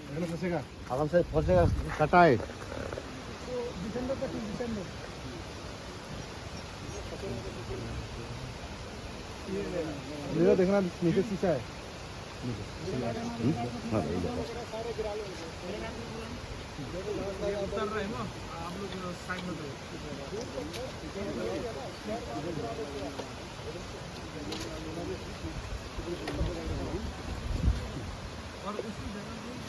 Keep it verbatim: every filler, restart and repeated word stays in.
এখানে ফসেগা। আরামসে ফসেগা, কাটা হ্যায়। ये देखना, नीचे शीशा है। हम्म? हाँ, भाई, देखो। उतर रहे हैं ना, आप लोग साइड में रहो। और उसी जगह पे